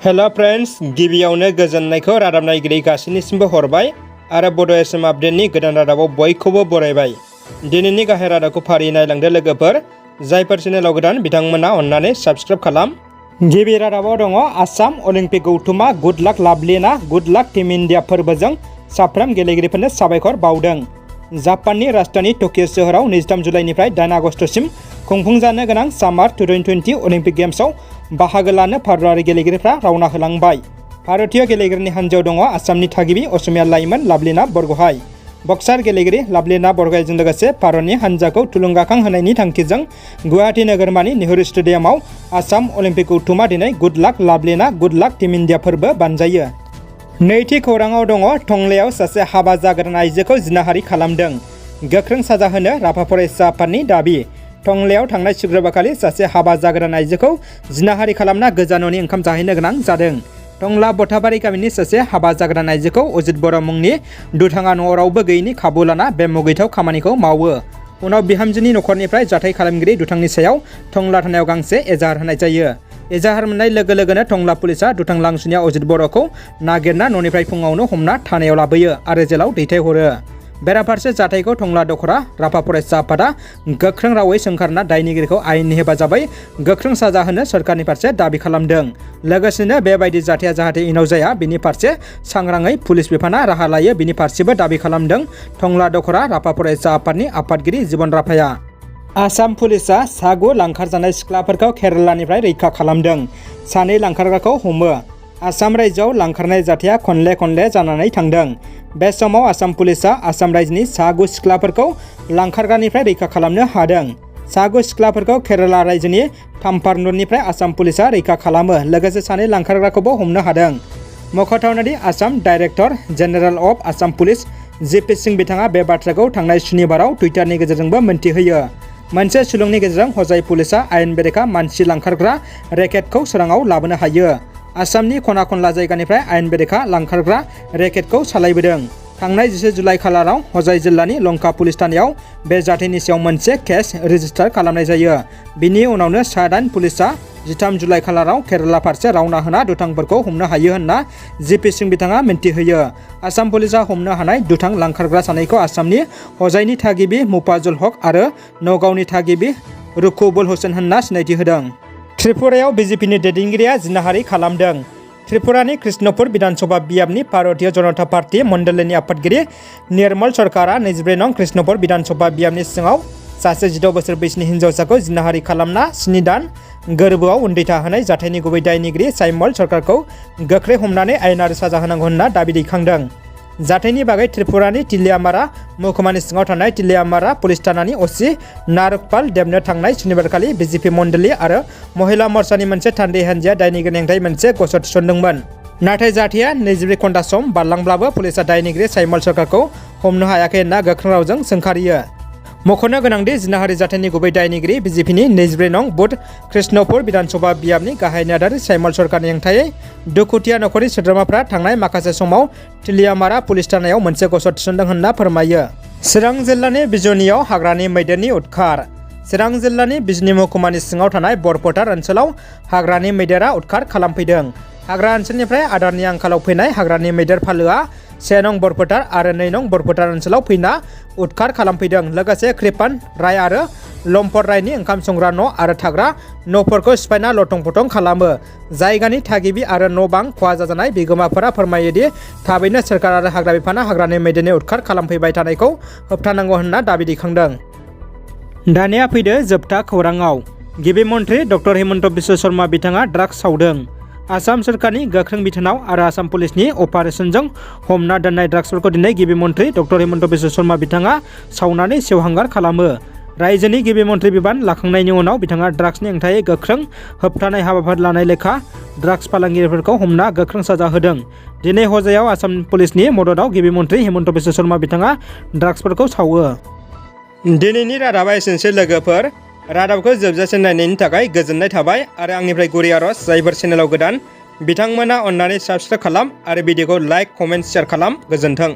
Hello friends, गिबियावनो गोजोननायखौ रादाब नायगिरि गासैनिसिमबो हरबाय आरो बड' एसएम आपडेटनि गोदान रादाबाव बयखौबो बरायबाय। दिनैनि गाहाय रादाबखौ फारियै नायलांदो लोगोफोर। जायफोर चेनेलाव गोदान बिथांमोना अन्नानै साबस्क्राइब खालाम। गिबि रादाबाव दङ आसाम अलिम्पिक गौथुमा गुड लाक लाभलिना गुड लाक टीम इन्डिया फोरबोजों साफ्रोम गेलेगिरिफोरनो साबायखर बावदों। जापाननि राजधानी टकिअ सोहोराव 23 जुलाइनिफ्राय 8 आगस्तसिम खुंफुंजानो गोनां सामार 2020 अलिम्पिक गेम्सआव बाहागो लानो भारतारि गेलेगिरिफ्रा रावना होलांबाय। भारतीय गेलेगिरिनि हान्जायाव दङ आसामनि थागिबि असमिया लाइमोन लाभलिना बरग'हाय। बक्सार गेलेगिरि लाभलिना बरग'हायजों लोगोसे भारतनि हान्जाखौ थुलुंगाखां होनायनि थांखिजों गुवाहाटी नोगोरमानि नेहरू स्टेडियामाव आसाम अलिम्पिक गौथुमा दिनै गुड लाक लाभलिना गुड लाक टीम इन्डिया फोरबो बानजायो। नैथि खौराङाव दङ टंलायाव सासे हाबा जागोदान आइजोखौ जिनाहारि खालामदों। गोख्रों साजा होनो राभा फरायसा आफादनि दाबि। टंलायाव थांनाय शुक्रबारखालि सासे हाबा जागोदान आइजोखौ जिनाहारि खालामना गोजा न'नि ओंखाम जाहैनो गोनां जादों। टंला बथाबारि गामिनि सासे हाबा जागोदान आइजोखौ अजित बर' मुंनि दुथाङा न'आव रावबो गैयैनि खाबु लाना बे मुगैथाव खामानिखौ मावो। उनाव बिहामजोनि न'खरनिफ्राय जाथाय खालामगिरि दुथांनि सायाव टंला थानायाव गांसे एजाहार होनाय जायो। एजाहार मोननाय लोगो लोगोनो टंला पुलिसा दुथां लांसुनिया अजित बर'खौ नागिरना न'निफ्राय फुङावनो हमना थानायाव लाबोयो आरो जेलाव दैथायहरो। बेराफारसे जाथायखौ टंला दखरा राभा फरायसा आफादा गोख्रों रावै सोंखारना दायनिगिरिखौ आयेननि हेफाजाबै गोख्रों साजा होनो सोरखारनि फारसे दाबि खालामदों। लोगोसेनो बेबायदि जाथाया जाहाथे इयुनाव जाया बिनि फारसे सांग्राङै पुलिस बिफाना राहा लायो बिनि फारसेबो दाबि खालामदों टंला दखरा राभा फरायसा आफादनि आफादगिरि जिबन राभाया। आसाम पुलिसा सागु लांखारजानाय सिख्लाफोरखौ केरालानिफ्राय रैखा खालामदों। सानै लांखारग्राखौ हमो। आसाम रायजोआव लांखारनाय जाथाया खनले जानानै थांदों। बे समाव आसाम पुलिसा आसाम रायजोनि सागु सिख्लाफोरखौ लांखारग्रानिफ्राय रैखा खालामनो हादों। सागु सिख्लाफोरखौ केराला रायजोनि ताम्पारनुरनिफ्राय आसाम पुलिसा रैखा खालामो। लोगोसे सानै लांखारग्राखौबो हमनो हादों। मख'थावनादि Assam director general of Assam police GP Singh बिथाङा बे बाथ्राखौ थांनाय सुनिबाराव टुइटारनि गेजेरजोंबो मोनथिहोयो। मोनसे सुलुंनि गेजेरजों हजाय पुलिसा आयेन बेरेखा मानसि लांखारग्रा रेकेटखौ सोराङाव लाबोनो हायो। आसामनि खना खनला जायगानिफ्राय आयेन बेरेखा लांखारग्रा रेकेटखौ सालायबोदों। थांनाय 10 जुलाइ खालाराव हजाय जिल्लानि लंका पुलिस थानायाव बे जाथायनि सायाव मोनसे केस रेजिस्टार खालामनाय जायो। बिनि उनावनो सा-8 पुलिसा 13 जुलाइ खालाराव केराला फारसे रावना होना दुथांफोरखौ हमनो हायो होनना जिपि सिंह बिथाङा मिन्थिहोयो। आसाम पुलिसा हमनो हानाय दुथां लांखारग्रा सानैखौ आसामनि हजायनि थागिबि मुफाजुल हक आरो नगावनि थागिबि रुकुबुल हुसैन होनना सिनायथि होदों। त्रिपुरायाव बिजेपिनि दैदेनगिरिया जिनाहारि खालामदों। त्रिपुरानि कृष्णपुर विधानसभा बियाबनि भारतीय जनता पार्टी मण्डलनि आफादगिरि निर्मल सरकारा 22 नं कृष्णपुर विधानसभा बियाबनि सिङाव सासे 16 बोसोर बैसोनि हिन्जावसाखौ जिनाहारि खालामना 7 दान गोरबोआव उन्दै थाहोनाय जाथायनि गुबै दायनिगिरि साइमल सरकारखौ गोख्रै हमनानै आयेनारि साजा होनांगौ होनना दाबि दैखांदों। जाथायनि बागै त्रिपुरानि तिलियामारा महकुमानि सिङाव थानाय तिलियामारा पुलिस थानानि असि नारकपाल देबनो थांनाय सुनिबारखालि बिजेपि मण्डली आरो महिला मर्चानि मोनसे थान्दै हान्जाया दायनिगिरिनि हेंथायै मोनसे गसर थिसनदोंमोन। नाथाय जाथाया 24 घन्टा सम बारलांब्लाबो पुलिसा दायनिगिरि साइमल सरकारखौ हमनो हायाखै होनना गोख्रों रावजों सोंखारियो। मख'नो गोनांदि जिनाहारि जाथायनि गुबै दायनिगिरि बिजेपिनि 22 नं बुध कृष्णपुर विधानसभा बियाबनि गाहाय नेहाथारि साइमल सरकारनि हेंथायै दुखुथिया नखरनि सोद्रोमाफ्रा थांनाय माखासे समाव तिलियामारा पुलिस थानायाव मोनसे गसर थिसनदों होनना फोरमायो। चिरां जिल्लानि बिजनीयाव हाग्रानि मैदेरनि उदखार। चिरां जिल्लानि बिजनी महकुमानि सिङाव थानाय बरफोथार ओनसोलाव हाग्रानि मैदेरा उदखार खालामफैदों। हाग्रा ओनसोलनिफ्राय आदारनि आंखालाव फैनाय हाग्रानि मैदेर फालोआ 1 नं बरफोथार आरो 2 नं बरफोथार ओनसोलाव फैना उदखार खालामफैदों। लोगोसे कृपान राय आरो लम्फर रायनि ओंखाम संग्रा न' आरो थाग्रा न'फोरखौ सिफायना लथं-फथं खालामो। जायगानि थागिबि आरो न' बां खहा जाजानाय बिगोमाफोरा फोरमायोदि थाबैनो सोरखार आरो हाग्रा बिफाना हाग्रानि मैदेरनि उदखार खालामफैबाय थानायखौ होबथानांगौ होनना दाबि दैखांदों। दानिया फैदो जोबथा खौराङाव। गिबि मन्थ्रि डक्टर हिमन्त बिश्व शर्मा बिथाङा ड्राग्स सावदों। आसाम सोरखारनि गोख्रों बिथोनाव आरो आसाम पुलिसनि अपारेशनजों हमना दोननाय ड्राग्सफोरखौ दिनै गिबि मन्थ्रि डक्टर हिमन्त बिश्व शर्मा बिथाङा सावनानै सेवहांगार खालामो। रायजोनि गिबि मन्थ्रि बिबान लाखांनायनि उनाव बिथाङा ड्राग्सनि हेंथायै गोख्रों होबथानाय हाबाफारि लानाय लेखा ड्राग्स फालांगिरिफोरखौ हमना गोख्रों साजा होदों। दिनै हजायाव आसाम पुलिसनि मददआव गिबि मन्थ्रि हिमन्त बिश्व शर्मा बिथाङा ड्राग्सफोरखौ सावो। दिनैनि रादाबा एसेनोसै लोगोफोर। रादाबखौ जोबजासिम नायनायनि थाखाय गोजोननाय थाबाय आरो आंनिफ्राय गुरै आरज जायफोर चेनेलाव गोदान बिथांमोना अन्नानै साबस्क्राइब खालाम आरो भिडिअखौ लाइक, कमेन्ट, शेयार खालाम। गोजोन्थों।